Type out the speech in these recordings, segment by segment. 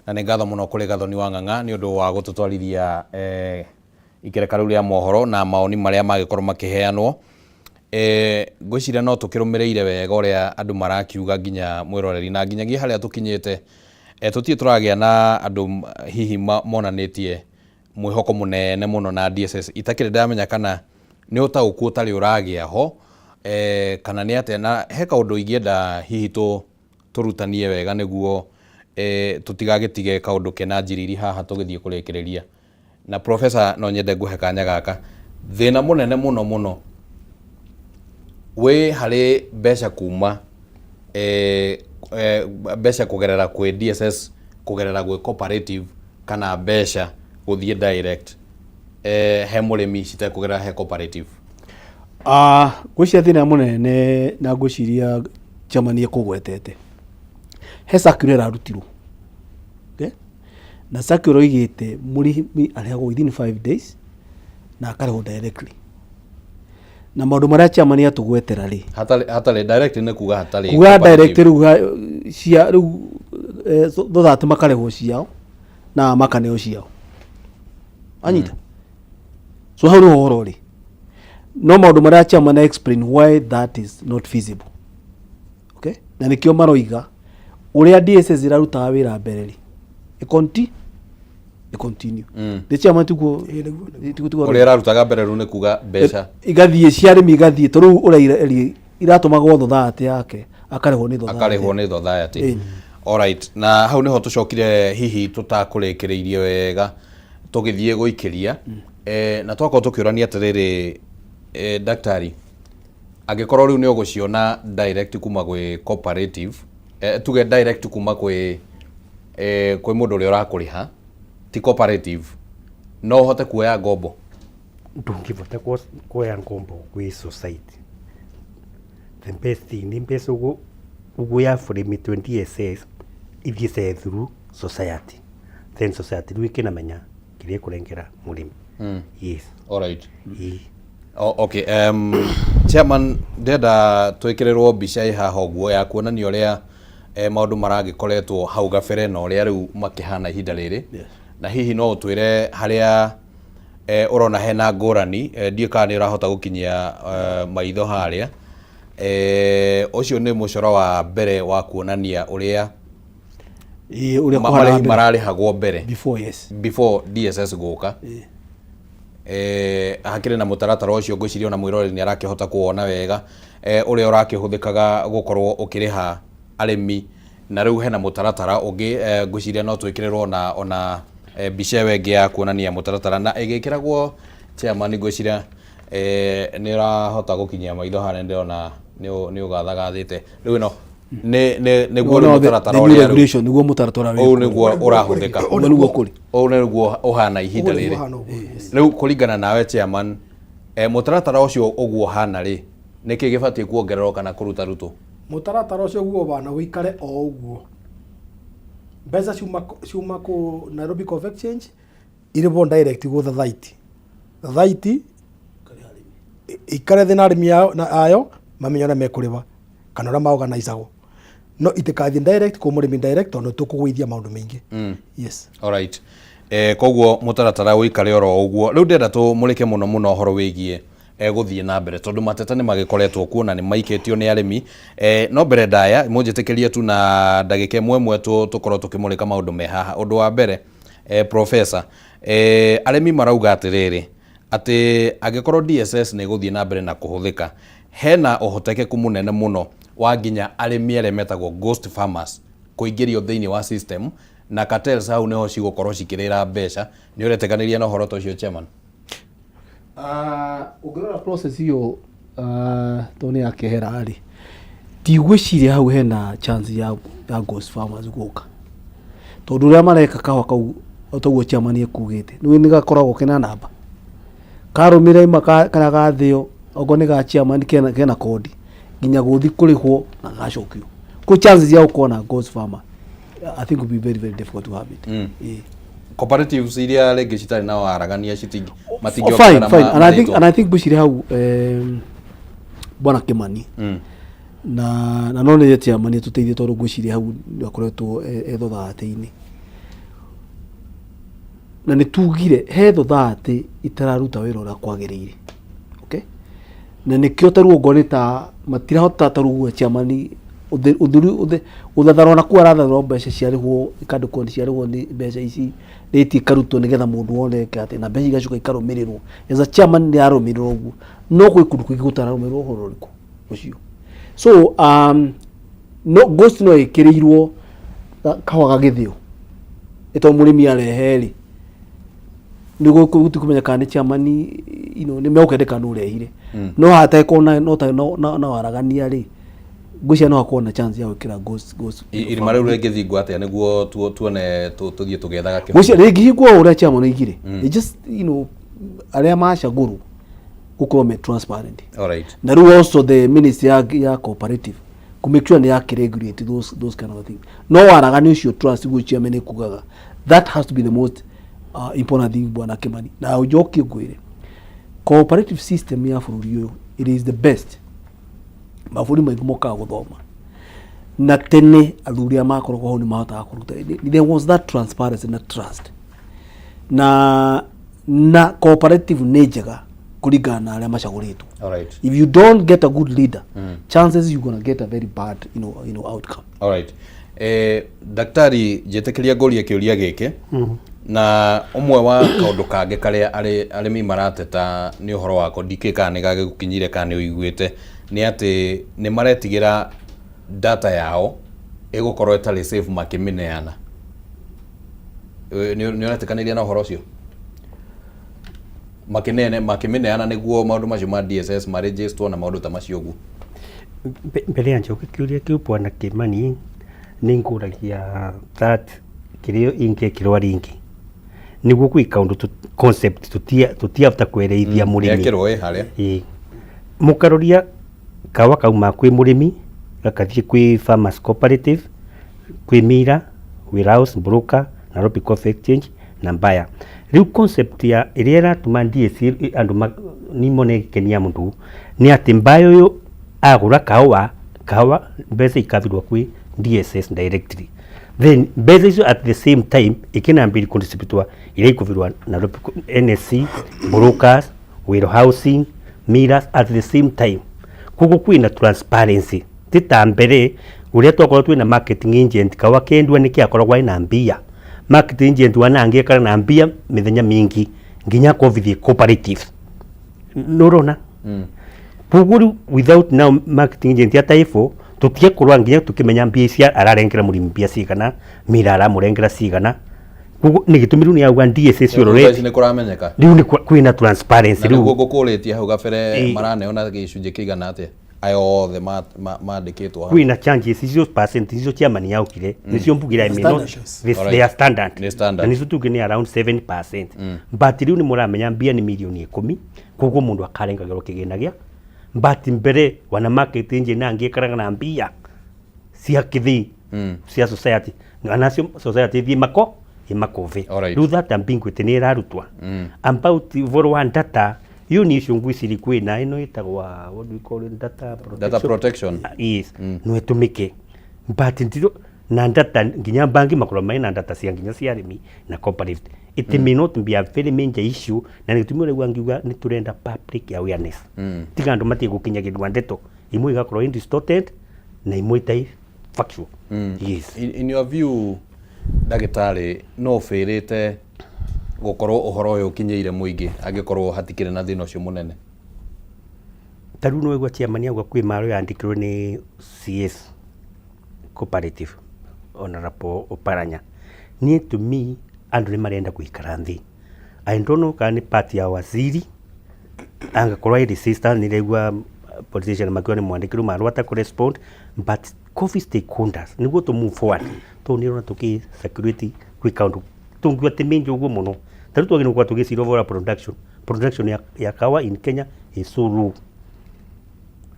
Na nĩ ngatho mũno kũrĩ Gathoni wa Ng'ang'a nĩ ũndũ wa gũtũtwarithia ikereka rĩu rĩa mohoro na mawoni marĩa magĩkorwo makĩheanwo. Ngwĩciria no tũkĩrũmĩrĩire wega ũrĩa andũ marakiuga nginya mwĩroreri na nginyagia harĩa tũkinyĩte, tũtirĩ tũragĩa na andũ hihi monanĩtie mwĩhoko mũnene mũno na DSS. Itakĩrĩ ndamenya kana nĩ ũtaũku ũtarĩ ũragĩa ho, kana nĩ atĩa. Na he kaũndũ ingĩenda hihi tũrutanie wega nĩguo tũtigagĩtige kaũndũ kena njiriri haha tũgĩthiĩ kũrĩkĩrĩria. Na professor, no nyende ngũhe kanya gaka. Thĩna mũnene mũno mũno wĩ harĩ mbeca kuma mbeca kũgerera kwĩ DSS, kũgerera gwĩ cooperative, kana mbeca gũthiĩ direct he mũrĩmi citekũgerera he cooperative? Ngwĩciria thĩna mũnene, na ngwĩciria chairman ekũgwetete, he circular ĩrarutirwo, okay? Na circular oigĩte mũrĩmi arĩhagwo within 5 days na akarĩhwo directly, na maũndũ marĩa chairman atũgwetera rĩ, hatarĩ direct nĩ kuga hatarĩ kuga cooperative. Direct rĩu cia rĩu thothati makarĩhwo ciao na makaneo ciao anyita. So hau nĩho ũhoro ũrĩ, no maũndũ marĩa chairman explain why that is not feasible, okay? Na nĩkĩo maroiga ũrĩa DSS ĩrarutaga wĩra mbere rĩ, ĩ continue. The chairman tiguo? Ĩĩ, nĩguo. Tiguo. Ũrĩa ĩrarutaga mbere rĩu nĩ kuga mbeca igathiĩ cia arĩmi, igathiĩ to rĩu ũrĩa iratũmagwo thothaatĩ yake akarĩhwo nĩ thothaatĩ. Akarĩhwo nĩ society. Ĩĩ. Alright, na hau nĩho tũcokire hihi tũtakũrĩkĩrĩirie wega tũgĩthiĩ gũikĩria, na twakorwo tũkĩũrania atĩrĩrĩ, daktari, angĩkorwo rĩu nĩ ũgũciona direct kuma gwĩ cooperative, tuge direct kuma kwĩ mũndũ ũrĩa ũrakũrĩha, ti cooperative, no ũhote kuoya ngombo? Ndũngĩbota kuoya ngombo gwĩ society. The best thing nĩ mbeca ũguo ũguo ya bũrĩmi DSS ithiĩte through society, then society rĩu ĩkĩnamenya kĩrĩa ĩkũrengera mũrĩmi. Yes. Alright. Ĩĩ. Oh, okay. Chairman, ndĩrenda twĩkĩrĩrwo mbica ĩ haha ũguo ya kuonania ũrĩa maũndũ maragĩkoretwo hau gabere na ũrĩa rĩu makĩhana ihinda rĩrĩ. Na hihi no ũtwĩre harĩa ũrona hena ngũrani. Ndiũĩ kana nĩ ũrahota gũkinyia maitho harĩa. Ũcio nĩ mũcoro wa mbere wa kuonania ũrĩa Ĩĩ, ũrĩa kũhana marĩhi mbere. Mararĩhagwo mbere. Before, yes. Before DSS gũka. Hakĩrĩ na mũtaratara ũcio, ngwĩciria ona mwĩroreri nĩ arakĩhota kuwona wega, ũrĩa ũrakĩhũthĩkaga gũkorwo ũkĩrĩha arĩmi, na rĩu hena mũtaratara ũngĩ. Ngwĩciria no twĩkĩrĩrwo ona mbica ĩyo ĩngĩ ya kuonania mũtaratara na ĩgĩkĩragwo. Chairman, ngwĩciria nĩ ũrahota gũkinyia maitho harĩa, ndĩrona nĩ ũgathagathĩte. Rĩu ĩno nĩ nĩguo rĩu mũtaratara The new ũrĩa rĩu regulation nĩguo mũtaratara ũyũ nĩguo ũrahũthĩka. Ũguo nĩguo kũrĩ. Ũũ nĩguo ũhana ihinda Ũguo nĩguo rĩrĩ. ũhana ũguo, yes. Rĩu kũringana nawe, chairman, mũtaratara ũcio ũguo ũhana rĩ, nĩkĩ gĩbatiĩ kuongererwo kana kũruta rutwo? Mũtaratara ũcio guo ũbana ũikare o ũguo. Mbeca ciuma kũ Nairobi Coffee Exchange irĩhwo direct gũ society. Society ikare thĩ na arĩmi ao na ayo mamenye ũrĩa mekũrĩha kana ũrĩa maorganizagwo, no itikathiĩ direct kũ mũrĩmi direct tondũ tũkũgũithia maũndũ maingĩ. Yes. Alright. Koguo mũtaratara ũikare oro ũguo. Rĩu ndĩrenda tũmũrĩke mũno mũno ũhoro wĩgiĩ gũthiĩ na mbere, tondũ mateta nĩ magĩkoretwo kuo na nĩ maikĩtio nĩ arĩmi. No mbere ndaya mũnjĩtĩkĩrie tu na ndagĩka ĩmwe ĩmwe tũkorwo tũkĩmũrĩka maũndũ me haha. Ũndũ wa mbere, professor, arĩmi marauga atĩrĩrĩ, atĩ angĩkorwo DSS nĩ ĩgũthiĩ na mbere na kũhũthĩka, hena ũhotekeku mũnene mũno wa nginya arĩmi arĩa metagwo ghost farmers kũingĩrio thĩinĩ wa system, na cartels hau nĩho cigũkorwo cikĩrĩra mbeca. Nĩ ũretĩkanĩria na ũhoro ta ũcio, chairman? Ũngĩrora process ĩyo, tondũ nĩ yakehera rĩ, ndigwĩciria hau hena chance ya ghost farmers gũka, tondũ ũrĩa mareka kahũa kau, o toguo chairman ekugĩte, nĩ gakoragwo kena namba karũmĩrĩra ima karĩa gathĩo, okorwo nĩ ga chairman kena kodi nginya gũthi kũrĩhwo na gacokio kũ. Chances ya gũkorwo na ghost farmer, I think, will be very very difficult to have it. Ĩĩ. Cooperatives iria rĩngĩ citarĩ na waragania citingi Oh, matingĩongerera fine, fine. And I think marĩtwa. And I think ngwĩciria hau bwana Kimani na no nĩ chairman tũteithie, tondũ ngwĩciria hau nĩ akoretwo e thothaatĩ-inĩ. Na nĩ tugire he thothaatĩ itararuta wĩra ũrĩa kwagĩrĩire, okay? Na nĩkĩo ta rĩu okorwo nĩ ta matirahota, ta rĩu chairman ũthatharwo na kũu aratharwo mbeca ciarĩhwo, ikandĩkwo nĩ ciarĩhwo, nĩ mbeca ici rĩti ikarutwo nĩgetha mũndũ oneke atĩ na mbeca igacoka ikarũmĩrĩrwo. As a chairman nĩ ararũmĩrĩrwo ũguo, no gwĩ kũndũ kũingĩ gũtararũmĩrĩrwo ũhoro ũrĩkũ ũcio. So no ghost no ĩkĩrĩirwo kahũa gagĩthĩo ĩto mũrĩmi arehe rĩ, nĩguo gũti kũmenya kana nĩ chairman, nĩ megũkendeka nũ ũrehire. No hategũkorwo na no ta no na na waragania rĩ, ngwĩciria no hakorwo na chance ya gwĩkĩra ghost. Irima rĩu rĩngĩthingwo atĩa nĩguo tuone tũthiĩ tũgĩethaga kĩhonia? Ngwĩciria rĩngĩhingwo ũrĩa chairman oigire. It just arĩa macagũrwo gũkorwo me transparent. Na rĩu also the ministry ya cooperative ku make sure nĩ ya regulate those kind of things. No waragani ũcio, trust guo chairman ekugaga, that has to be the most important thing, bwana Kimani. Na njokie ngwĩre, cooperative system ya bũrũri ũyũ, it is the best. Mabũrũri maingĩ mokaga gũthoma, na tene athuri arĩa makoragwo hau nĩ mahotaga kũruta. There was that transparency na trust na cooperative nĩ njega kũringana na arĩa macagũrĩtwo. If you don't get a good leader, chances you're gonna get a very bad outcome. Alright. Daktari, njĩtĩkĩria ngũrie kĩũria gĩkĩ na ũmwe wa kaũndũ kangĩ karĩa arĩmi marateta nĩ ũhoro wako, ndikĩ kana nĩ gagĩgũkinyire kana nĩ ũiguĩte, nĩ atĩ nĩ maretigĩra data yao ĩgũkorwo ĩtarĩ safe makĩmĩneana. Nĩ ũretĩkanĩria na ũhoro ũcio makĩneane makĩmĩneana nĩguo maũndũ macio ma DSS marejestwo na maũndũ ta macio ũguo? Mbere ya njoke kĩũria kĩu, bwana Kimani, nĩ ngũragia that kĩrĩa ingĩkĩrwo ringi nĩguo gwĩ kaũndũ concept tũtiahota kwereithia mũrĩmi. Yekĩrwo ĩ harĩa. Ĩĩ. Mũkaroria kawa kauma kwĩ mũrĩmi gakathiĩ kwĩ farmers cooperative, kwĩ mira warehouse broker, Nairobi Coffee Exchange na buyer. Rĩu concept ya ĩrĩa ĩratũma DSC andũ nimone ĩgĩkenia mũndũ nĩ atĩ buyer ũyũ agũra kawa mbeca ikabirwo kwĩ DSS directly, then mbeca icio at the same time ikinambiri kudistributwa iria ikubirwa Nairobi NSC, brokers, warehousing, millers at the same time. Koguo kwĩna transparency, ti ta mbere ũrĩa twakorwo twĩna marketing agent. Kawa kendua nĩkĩ akoragwo ena mbia, marketing agent wana angĩekara na mbia mĩthenya mingi nginya akovithie cooperative, nũrona? Koguo rĩu without now marketing agent ataifo, tũtiakorwo nginya tũkĩmenya mbia ici ararengera mũrĩmi mbia cigana, mira aramũrengera cigana. Koguo nĩ gĩtũmi rĩu nĩ auga DSS Rĩu thaa already ici nĩ kũramenyeka. Rĩu nĩ kwĩna transparency. Na nĩguo Rĩu ngũkũrĩtie hau gabere, maraneana gĩcunjĩ kĩigana atĩa aya othe mandĩkĩtwo hau? Kwĩna charges icio, percent icio chairman yaukire nĩcio mbugire. I may not Standard shares. They are standard. Nĩ standard. Na nĩcio tuge nĩ around 7%, but rĩu nĩ mũramenya mbia nĩ mirioni 10, koguo mũndũ akarengagĩrwo kĩgĩna gĩa. But mbere wana market engine angĩkaraga na mbia cia kĩthii cia society, anacio society ithiĩ mako imakove. Rĩu that ambiguity nĩ ĩrarutwa about ũhoro wa data iyo. Nĩ icio ngwĩciria kwĩna ĩno ĩtagwa, what do we call it, data protection. Data protection. Ah, yes, no ĩtũmĩke, but ndiro na data nginya bangi makorwo mena data cia nginya cia arĩmi na cooperative. It may not be a very major issue, na nĩ gĩtũmi ũraigua ngiuga nĩ tũrenda public awareness, tiga andũ matige gũkinyagĩrwo ndeto imwe igakorwo in distorted na imwe itai factual, yes. In your view, ndagĩtarĩ, no bĩrĩte gũkorwo ũhoro ũyũ ũkinyĩire mũingĩ angĩkorwo hatikĩrĩ na thĩna ũcio mũnene? Ta rĩu nĩwaigua chairman auga kwĩ marũa yandĩkirwo nĩ CS cooperative, Honorable Oparanya. Niĩ, to me, andũ nĩ marenda gũikara nthĩ. I don't know kana nĩ party ya waziri angakorwo ai resistant. Nĩraigua politician makiuga nĩ mwandĩkĩrwo marũa ta correspond, but coffee stakeholders nĩguo tũ move forward, tondũ nĩ ũrona tũkĩ security gwĩ kaũndũ tũngiuga ti minji ũguo mũno. Ta rĩu twagĩrĩirwo gũkorwo tũgĩciria ũhoro wa production ya kawa in Kenya is so low.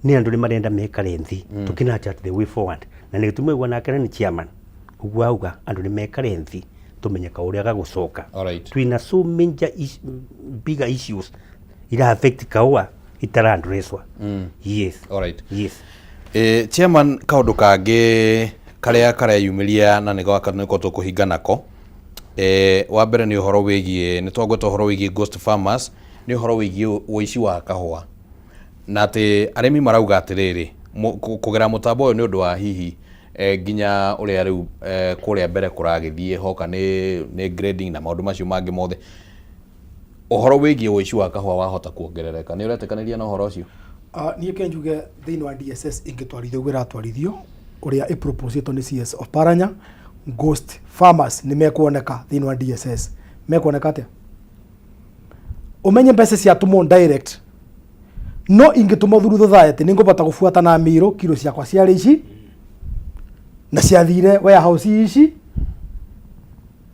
Nĩ andũ nĩ marenda mekare nthĩ tũkĩna chart the way forward, na nĩ gĩtũmi ũguo nake nĩ chairman ũguo auga andũ nĩ mekare nthĩ tũmenye kaũrĩa gagũcoka. Twĩna so major bigger issues ira affect kaũa itara addresswa, yes. Yes. Chairman, kaũndũ kangĩ karĩa kareyumĩria na nĩgo nĩko tũkũhinga nako Wa mbere nĩ ũhoro wĩgiĩ, nĩ twagweta ũhoro wĩgiĩ ghost farmers, nĩ ũhoro wĩgiĩ ũici wa kahũa. Na atĩ arĩmi marauga atĩrĩrĩ, kũgera mũtambo ũyũ nĩ ũndũ wa hihi nginya ũrĩa rĩu kũrĩa mbere kũragĩthiĩ hoka nĩ grading na maũndũ macio mangĩ mothe. Ũhoro wĩgiĩ ũici wa kahũa wahota kuongerereka. Nĩ ũretĩkanĩria na ũhoro ũcio? Niĩ ke njuge thĩinĩ wa DSS ĩngĩtwarithio ũguo ĩratwarithio ũrĩa ĩproposĩtwo nĩ CS Oparanya, ghost farmers nĩ mekuoneka thĩinĩ wa DSS. Mekuoneka atĩa? Ũmenye mbeca ciatũmwo direct no ingĩtũmwo through society nĩ ngũbota gũbuata na mĩrũ kiro ciakwa ciarĩ ici na ciathire warehouse ici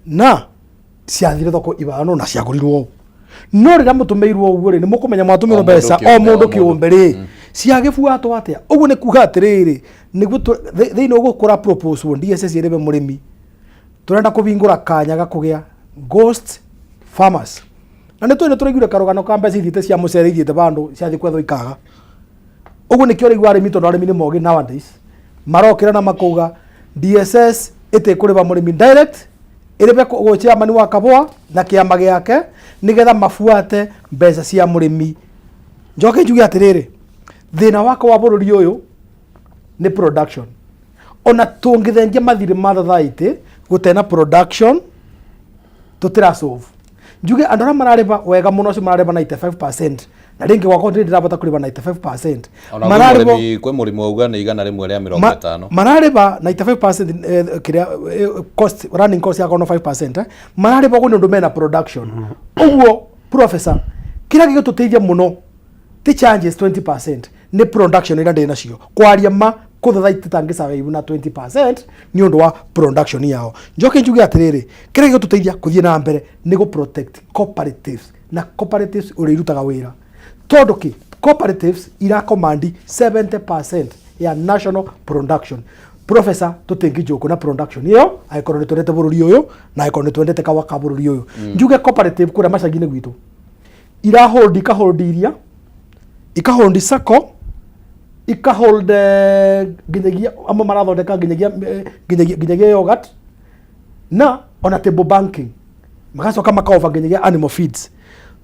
na ciathire thoko ibano na ciagũrirwo ũũ. No rĩrĩa mũtũmĩirwo ũguo rĩ, nĩ mũkũmenya mwatũmĩrwo O mũndũ mbeca o kĩũmbe, mũndũ o mũndũ. kĩũmbe rĩ, ciagĩbuatwo atĩa? Ũguo nĩ kuga atĩrĩrĩ, nĩguo thĩinĩ ũguo kũra propose DSS ĩrĩbe mũrĩmi, tũrenda kũhingũra kanya ga kũgĩa ghost farmers. Na nĩ tũĩ nĩ tũraiguire karũgano ka mbeca ithiĩte cia mũcere ithiĩte vandũ ciathiĩ kwethwo ikaga. Ũguo nĩkĩo ũraigua arĩmi, tondũ arĩmi nĩ mogĩ nowadays, marokĩra na makauga DSS ĩtĩkũrĩba mũrĩmi direct, ĩrĩbe gwĩ chairman wa Kabũa na kĩama gĩake nĩgetha mabuate mbeca cia mũrĩmi. Njoke njuge atĩrĩrĩ, thĩna wakwa wa bũrũri ũyũ nĩ production. Ona tũngĩthengia mathirĩ ma society gũtena production tũtira solve. Njuge andũ arĩa mararĩba wega mũno acio mararĩba 95%, na rĩngĩ gwakwa ndirĩ ndĩrabota kũrĩba 95%. Ona kwĩ Mararĩbwo mũrĩmi, kwĩ mũrĩmi wauga nĩ 150. Mararĩba 95%, kĩrĩa cost, running cost yakwa no 5%, mararĩba ũguo nĩ ũndũ mena production. Ũguo professor, kĩrĩa gĩgũtũteithia mũno ti charges 20%, nĩ production ĩrĩa ndĩ nacio. Kwaria ma kũthatha ititangĩsurvive na 20% nĩ ũndũ wa production yao. Njoke njuge atĩrĩrĩ, kĩrĩa gĩgũtũteithia kũthiĩ na mbere nĩ gũ protect cooperatives, na cooperatives ũrĩa irutaga wĩra, tondũ kĩ cooperatives ira command 70% ya national production. Professor, tũtingĩnjũkũ na production ĩyo angĩkorwo nĩ twendete bũrũri ũyũ na angĩkorwo nĩ twendete kawa ka bũrũri ũyũ. Njuge cooperative kũrĩa macagi-inĩ gwitũ irahold, ikahold iria, ikahold sacco, ikahold nginyagia amwe marathondeka nginyagia nginyagia yogurt na ona table banking, magacoka makaoba nginyagia animal feeds.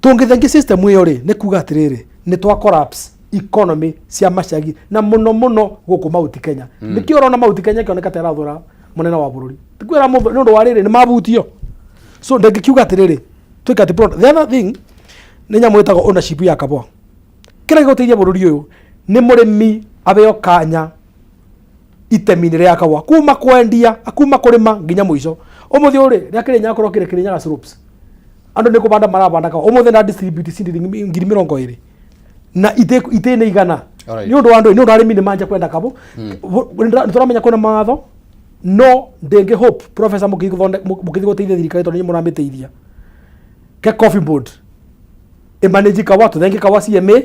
Tũngĩthengia system ĩyo rĩ, nĩ kuga atĩrĩrĩ, nĩ twa collapse economy cia macagi na mũno mũno gũkũ Mount Kenya. Nĩkĩo ũrona Mount Kenya ĩkĩoneka ta ĩrathũra mũnene wa bũrũri, tikwĩra mũndũ nĩ ũndũ wa rĩrĩ nĩ mabutio. So ndĩngĩkiuga atĩrĩrĩ twĩke atĩ the other thing nĩ nyamũ ĩtagwo ownership ya kabwa. Kĩrĩa gĩgũteithia bũrũri ũyũ nĩ mũrĩmi abeo kanya itemi-inĩ rĩa kahũa, kuma kwendia, kuma kũrĩma nginya mũico. Ũmũthĩ ũrĩ rĩa Kĩrĩnyaga korwo kĩrĩ Kĩrĩnyaga slopes, andũ nĩ kũbanda marabanda kahũa. Ũmũthĩ na distribute seedling 20,000 na itĩ nĩ 100. Nĩ ũndũ wa ndũ, nĩ ũndũ arĩmi nĩ manja kwenda kabũ. Nĩ tũramenya kwĩna mawatho, no ndĩngĩ hope professor mũkĩthi gũteithia thirikari tondũ nĩ mũramĩteithia ke coffee board ĩmanage kawa, tũthenge kawa CMA,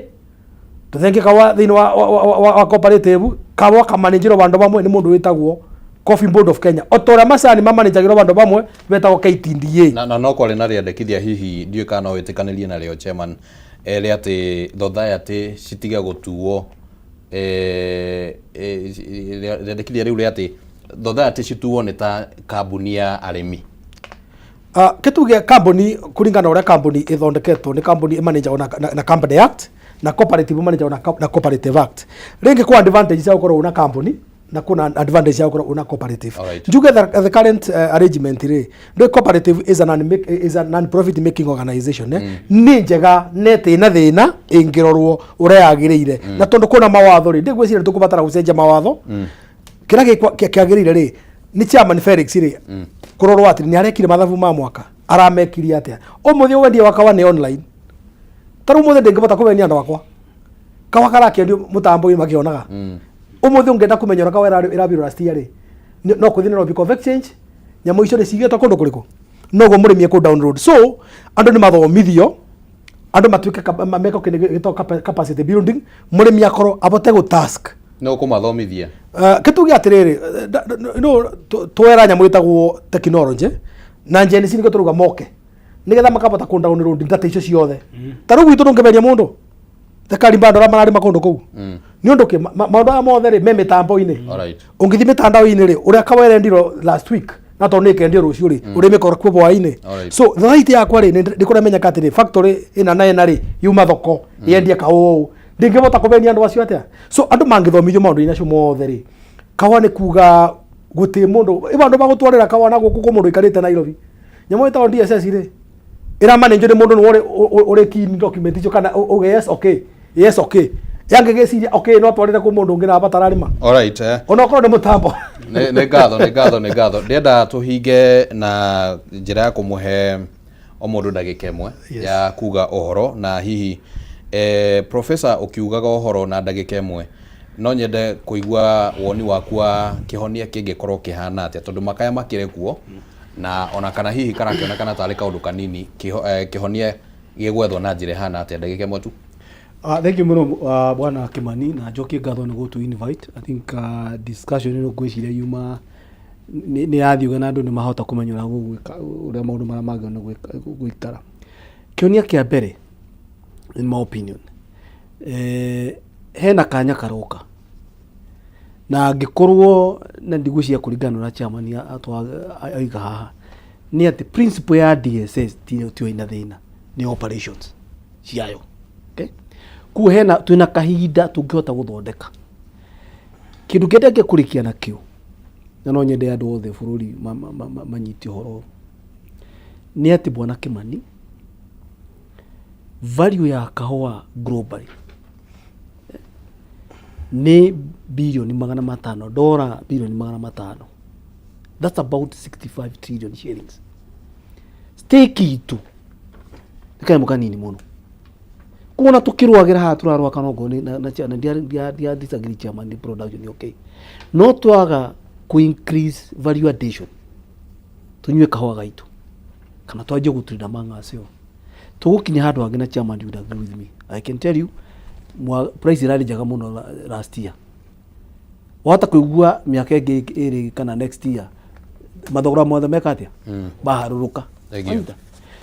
tũthenge kawa thĩinĩ wa cooperative, kawa kamanĩnjĩrwo vandũ vamwe nĩ mũndũ wĩtagwo Coffee Board of Kenya, o ta ũrĩa macani mamanĩnjagĩrwo vandũ vamwe betagwo KTDA. Na no kwarĩ na rĩandĩkithia, hihi ndiũĩ kana no wĩtĩkanĩrie narĩo chairman, rĩa atĩ society citige gũtuo, rĩandĩkithia rĩu rĩa atĩ society cituo nĩ ta kambuni ya arĩmi. Kĩtuge kambuni kũringana na ũrĩa kambuni ĩthondeketwo, nĩ kambuni ĩmanĩnjagwo na Company Act, na cooperative ĩmanĩnjagwo na Cooperative Act. Rĩngĩ kwa advantage cia gũkorwo una kambuni na kuna advantage cia gũkorwo una cooperative. Njuge the current arrangement rĩ, ndĩ cooperative is a non-profit making organization, eh? Nĩ njega na ĩtĩ na thĩna ĩngĩrorwo ũrĩa yagĩrĩire, na tondũ kwĩna mawatho rĩ, ndĩgwĩciria nĩ tũkũbatara gũcenjia mawatho. Kĩrĩa kĩagĩrĩire rĩ, nĩ chairman Felix rĩ kũrorwo atĩ nĩ arekire mathabu ma mwaka, aramekirie atĩa. Ũmũthĩ wendia wa kawa nĩ online. Ta rĩu ũmũthĩ ndĩngĩbota kũmenia andũ akwa kawa karakĩendio mũtambo-inĩ makĩonaga. Ũmũthĩ ũngĩenda kũmenya ũrĩa kawa ĩrabirwo last year rĩ, no kũthiĩ Nairobi Coffee Exchange, nyamũ icio nĩ cigĩtwo kũndũ kũrĩkũ, noguo mũrĩmi ekũ download. So andũ nĩ mathomithio, andũ matuĩke meko kĩndũ gĩtagwo capacity building, mũrĩmi akorwo abote gũ task. No kũmathomithia. Kĩtuge atĩrĩrĩ, no twera nyamũ ĩtagwo technology na Gen Z nĩkĩo tũrauga moke nĩgetha makabota kũ download data icio ciothe. Ta rĩu gwitũ ndũngĩmeria mũndũ thekarimba andũ arĩa mararĩma kũndũ kũu, nĩ ũndũ kĩ maũndũ aya mothe rĩ me mĩtambo-inĩ. Ũngĩthiĩ mĩtandao-inĩ rĩ, ũrĩa kawa ĩrendirwo last week Na tondũ nĩ ĩkendio rũciũ rĩ, ũrĩmĩkora kuo hwaĩ-inĩ. So thothaitĩ yakwa rĩ, nĩ kũramenyeka atĩrĩ, factory ĩna na ĩna rĩ, yuma thoko yendia kahũa ũũ, ndingĩhota kũmenia andũ acio atĩa? So andũ mangĩthomithio maũndũ-inĩ acio mothe rĩ, kahũa nĩ kuga gũtirĩ mũndũ ĩba andũ magũtwarĩra kahũa na gũkũ kwĩ mũndũ ũikarĩte Nairobi. Nyamũ ĩtagwo DSS rĩ, ĩramanĩnjwo nĩ mũndũ nĩwe ũrĩ keen document icio kana uge yes okay, yes okay, yangĩgĩciria okay, no twarĩre kwĩ mũndũ ũngĩ na batararĩma. Alright, eh. Onokorwo nĩ mũtambo. Nĩ ngatho, nĩ ngatho, nĩ ngatho. Ndĩrenda tũhinge na njĩra ya kũmũhe o mũndũ ndagĩka ĩmwe ya kuga ũhoro, na hihi professor, ũkiugaga ũhoro na ndagĩka ĩmwe, no nyende kũigua woni waku wa kĩhonia kĩngĩkorwo kĩhana atĩa, tondũ makaya makĩrĩ kuo na ona kana hihi karakĩonekana tarĩ kaũndũ kanini, kĩhonia gĩgwethwo na njĩra ĩhana atĩa? Ndagĩka ĩmwe tu. Thank you mũno, bwana Kimani, na njokie ngatho nĩ gũtũ invite. I think discussion ĩno ngwĩciria yuma nĩ yathiũga na andũ nĩ mahota kũmenya ũrĩa gũgwĩka, ũrĩa maũndũ marĩa magĩrĩirwo nĩ gũikara. Kĩhonia kĩa mbere, in my opinion, hena kanya karoka na angĩkorwo na ndigwĩciria kũringana na ũrĩa chairman aiga haha nĩ atĩ principle ya DSS tiyo ina thĩna, nĩ operations ciayo, okay? Kuo hena twĩna kahinda tũngĩhota gũthondeka kĩndũ kĩrĩa ndingĩkũrĩkia nakĩo, na no nyende andũ othe bũrũri manyite ũhoro ũyũ, nĩ atĩ bwana Kimani, value ya kahũa globally nĩ 500 bilioni, dora 500 bilioni, that's about 65 trillion shillings. Stake itũ nĩ kanyamũ kanini mũno. Kuona tukĩrũagĩra haha, tũrarũa kana okorwo nĩ na ndia disagree chairman, nĩ production nĩ okay, no twaga ku increase value addition, tunyue kahũa gaitũ kana twanjie gũturinda mang'acio, tũgũkinya handũ hangĩ. Na chairman, you would agree with me, I can tell you price ĩrarĩ njega mũno last year. Wahota kũigua mĩaka ĩngĩ ĩrĩ kana next year mathogora mothe meka atĩa, maharũrũka. Thank you. Wanyita?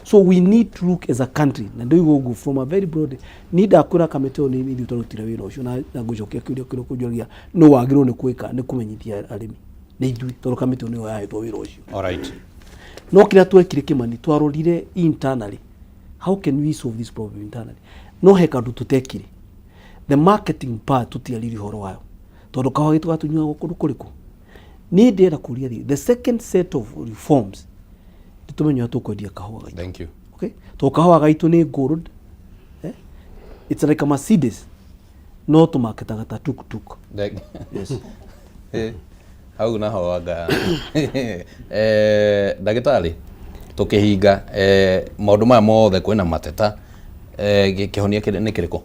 So we need to look as a country, na ndoiga ũguo from a very broad ni ndakwĩra kamĩtĩ ĩyo nĩ ithuĩ twarutire wĩra ũcio, na ngũcokia kĩũria kĩrĩa kũnjũragia nũ wagĩrĩirwo nĩ gwĩka, nĩ kũmenyithia arĩmi nĩ ithuĩ, tondũ kamĩtĩ ĩyo nĩyo yahetwo wĩra ũcio. No kĩrĩa twekire, Kimani, twarorire internally, how can we solve this problem internally? No he kaũndũ tũtekire, the marketing part, tũtiaririe ũhoro wayo tondũ kahũa gitũ gatunyuagwo kũndũ kũrĩkũ. Niĩ ndĩrenda kũria the second set of reforms nĩ tũmenye ũrĩa tũkwendia kahũa gaitũ. Thank you. Okay, tondũ kahũa gaitũ nĩ gold, eh? It's like a Mercedes, no tũmaketaga ta tuk tuk. Yes. Hau naho anga ndagĩtarĩ, tũkĩhinga maũndũ maya mothe kwĩna mateta, kĩhonia nĩ kĩrĩkũ?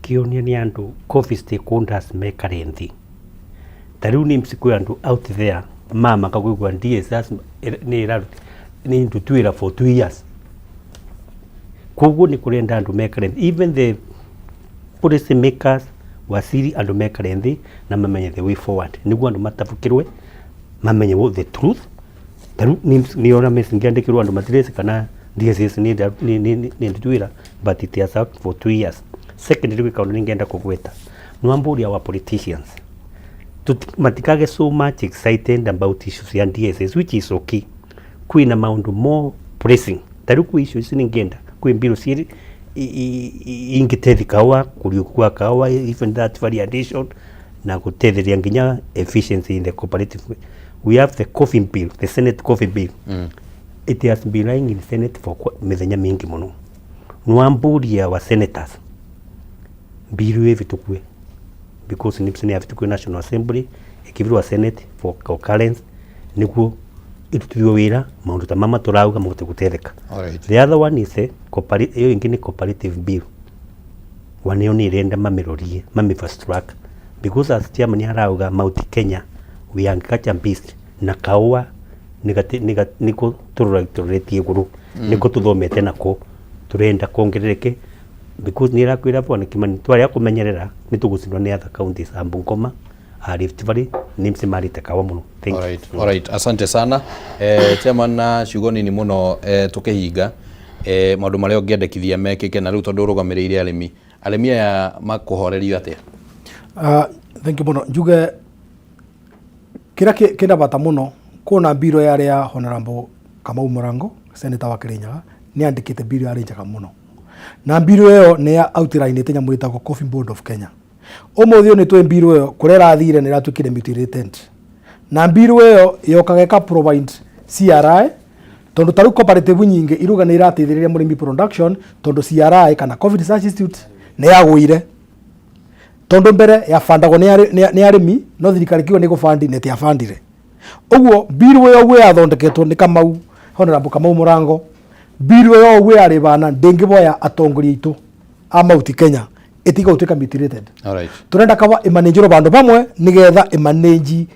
Kĩonia nĩ andũ coffee stakeholders mekare nthĩ. Ta rĩu nĩ kwĩ andũ out there mamaka kũigua DSS nĩ ĩraruti nĩ ndutu wĩra for 2 years, koguo nĩ kũrenda andũ mekare nthĩ, even the policy makers, waziri, andũ mekare nthĩ na mamenye the way forward, nĩguo andũ matabũkĩrwe mamenye what the truth. Ta rĩu nĩ ona message ngĩandĩkĩrwo, andũ matireci kana DSS nĩ ndutu wĩra, but it has worked for 2 years. Secondly, gwĩ kaũndũ ningĩenda kũgweta, nwambũria wa politicians matikage so much excited about issues ya DSS, which is okay. Kwĩna maũndũ more pressing. Ta rĩu kwĩ issues ningĩenda, kwĩ mbirũ ciĩ ingĩtethi kaũa kũriũku kwa kaũa, even that value addition na gũtetheria nginya efficiency in the cooperative. We have the coffee bill, the Senate coffee bill. It has been lying in Senate for mĩthenya mĩingĩ mũno. Nwambũria wa senators mbiru ĩbĩtũkue, because NIPS nĩ yabĩtũkue National Assembly, ĩkĩbirwa Senate for concurrence nĩguo ĩrutithio wĩra, maũndũ ta mama tũrauga mahote gũtetheka. The other one is a ĩyo ĩngĩ nĩ cooperative bill. One ĩyo nĩ ĩrenda mamĩrorie, mami fast track, because as chairman arauga, Mount Kenya, we are agriculture based, na kaũa nĩko tũroretie igũrũ, nĩko tũthomete nako, tũrenda kongerereke, because nĩ ĩrakwĩra bwana Kimani, twarĩa kũmenyerera nĩ tũgũcindwo nĩ other counties a Bungoma, a Rift Valley, nĩ marĩte kaũa mũno. Thank you. Alright. Asante sana, chairman, na ciugo nini mũno, tũkĩhinga, maũndũ marĩa ũngĩendekithia mekĩke na rĩu tondũ ũrũgamĩrĩire arĩmi, arĩmi aya makũhorerio atĩa? Thank you mũno. Njuge kĩrĩa kĩna bata mũno Kuna mbiro yari ya Honorable Kamau Murango, senator wa Kirinyaga, ni andikite mbiro yari njega muno, na mbiro ĩyo nĩ ya outline nyamu ĩtagwo Coffee Board of Kenya. Ũmũthĩ ũyũ nĩ twĩ mbiro ĩyo kũrĩa ĩrathire nĩ ĩratuĩkire mutilated, na mbiro ĩyo yokaga ĩka provide CRI, tondu ta rĩu cooperative nyingĩ iruga nĩ irateithĩrĩria mũrĩmi production, tondu CRI kana Coffee Research Institute nĩ yagũire, tondu mbere yabandagwo nĩ arĩmi, no thirikari kiuga nĩ gũbandi na ĩtiabandire. Ũguo mbiru ĩyo ũguo yathondeketwo nĩ Kamau, Honorable Kamau Mũrango, mbiru ĩyo ũguo yarĩ bana ndĩngĩboya atongoria aitũ a Mount Kenya ĩtiga gũtuĩka mutilated. Alright. Turenda kawa ĩmanĩnjĩrwo vandũ vamwe nigetha ĩmanĩnji.